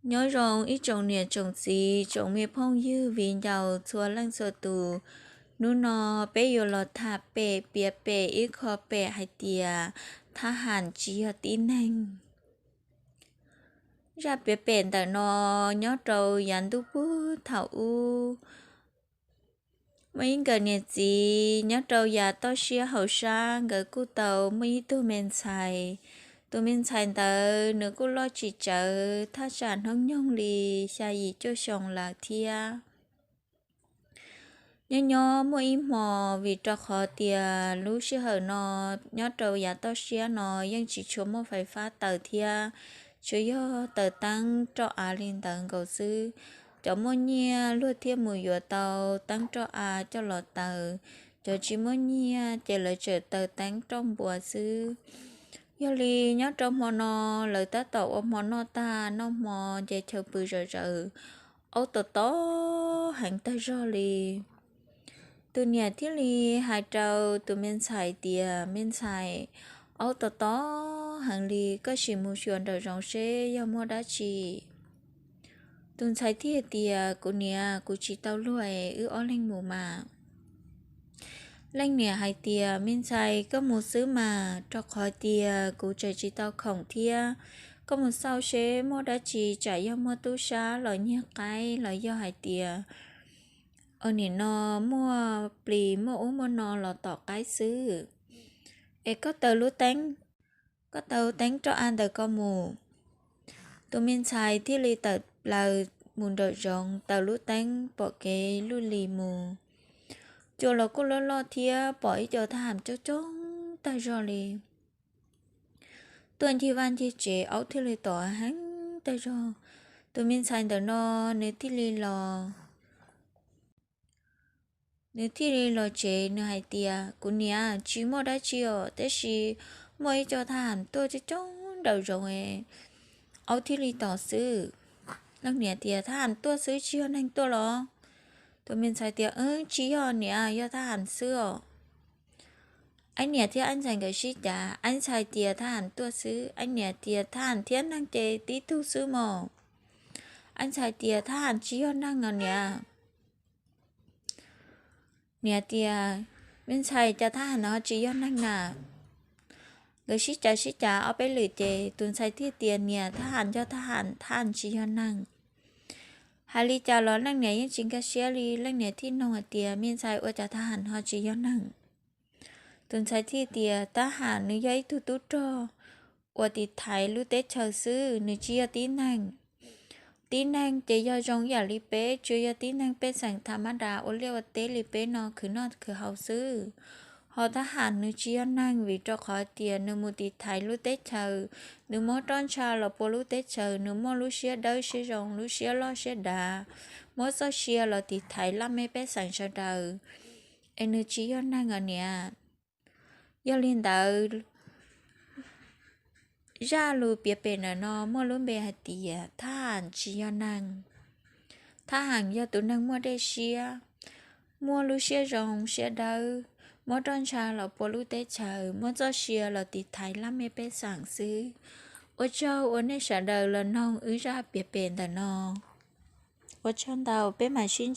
Nyob zoo ib tsoom niam tsoom txiv, tsoom me phooj ywg viv ncaus txhua leej txhua tus. Hnub no peb yuav los tham pem, piav pem ib qho pem hais tias thab ham tsis yog tib neeg. Zaj piav pem ntawm no nyob rau yav ntuj pug thaum ub, muaj ib nkawm niam txiv nyob rau yav toj siab hauv sab, nkawd kuj tau muaj ib tug me ntxhais. Tus me ntxhais ntawd nws kuj loj tsis tsawg, thaj tsam hnub nyoog li xya yim cuaj xyoo lawm thiab. Nyob nyob muaj ib hmo, vim rau qhov tias lub sij hawm no nyob rau yav toj siab no yeej tsis tshua muaj fais fab taws thiab, tsuas yog taws teeb roj av li ntawd nkaus xwb. Cov muaj nyiaj luag thiaj mus yuav tau teeb roj av coj los taws, cov tsis muaj nyiaj ces lawv tseem taws teeb roj npua xwb. Yog li nyob rau hmo no, lawv tab tom ua hmo noj tag, noj hmo ces chaw pw zom zaws, aub to to heev tag zog li. Tus niam thiaj li hais rau tus me ntxhais tias, Me ntxhais, aub to to heev li, koj sim mus xyuas nraum zoov seb yog muaj dab tsi. Tus ntxhais thiaj tias, Kuv niam, kuv tsis tau luag es wb ob leeg mus mas. Leej niam hais tias, Me ntxhais, koj mus xwb mas, rau qhov tias kuv tseem tsis tau khoom thiab. Koj mus xauj seb muaj dab tsi, tsam yog muaj tub sab los nyiag qaib los yog hais tias, nim no muaj plis muaj ub muaj no los tom qaib xwb. Es koj taws lub teeb, koj taws teeb roj av ntawm koj mus. Tus me ntxhais thiaj li tawm plaws mus nraum zoov, taws lub teeb pom kev luj li mus. Cua los kuj loj loj thiab, pom ib co thab ham coob coob tag zog li tuaj ncig vaj ncig tsev, aub thiaj li to heev tag zog. Tus me ntxhais ntawm no, nws thiaj li los nws thiaj li los tsev, nws hais tias, Kuv niam, tsis muaj dab tsi os, tab sis muaj ib co thab ham tuaj coob coob nraum zoov, aub thiaj li tom xwb. Leej niam tias, Thab ham tuaj xwb, tsis yog neeg tuaj los? Tus me ntxhais tias, Tsis yog niam, yog thab ham xwb os. Aib niam thiab aib ntxhais nkawd sib cav, aib ntxhais tias, Thab ham tuaj xwb. Aib niam tias, Thab ham thiab neeg ces tib tug xwb mog. Aib ntxhais tias, Thab ham tsis yog neeg os niam. Niam tias, Me ntxhais, cas thab ham ho tsis yog neeg na? Nkawd sib cav sib cav ob peb lwm ces tus ntxhais thiaj tias, Niam, thab ham yog thab ham, thab ham tsis yog neeg. Hais li cas los leej niam yeej tsis nkag siab li, leej niam thiaj nug hais tias, Me ntxhais, ua cas thab ham ho tsis yog neeg? Tus ntxhais thiaj tias, Thab ham nws yog ib tug tub rog uas tiv thaiv lub teb chaws xwb, nws tsis yog tib neeg. Tib neeg ces yog zoo yam li peb, tsuas yog tib neeg pej xeem tham mab das ua liaj ua teb li peb no khwv noj khwv haus xwb. Ho thab ham nws tsis yog neeg, vim rau qhov tias nws mus tiv thaiv lub teb chaws, nws muab roj ntsha los pua lub teb chaws, nws muaj lub siab dawb siab zoo, lub siab loj siab dav, muab txoj sia los tiv thaiv laj mej pej xeem sawv daws, es nws tsis yog neeg os niam. Yog li ntawd, zaj lus piav pem ntawm no muaj lub npe hais tias thab ham tsis yog neeg. Thab ham yog tus neeg muaj dej siab, muaj lub siab zoo siab dawb, muab roj ntsha los pua lub teb chaws, muab txoj sia los tiv thaiv laj mej pej xeem xwb. Ua tsaug uas nej sawv daws los noog wb zaj piav pem ntawm no. Ua tsaug ntau, peb mam sib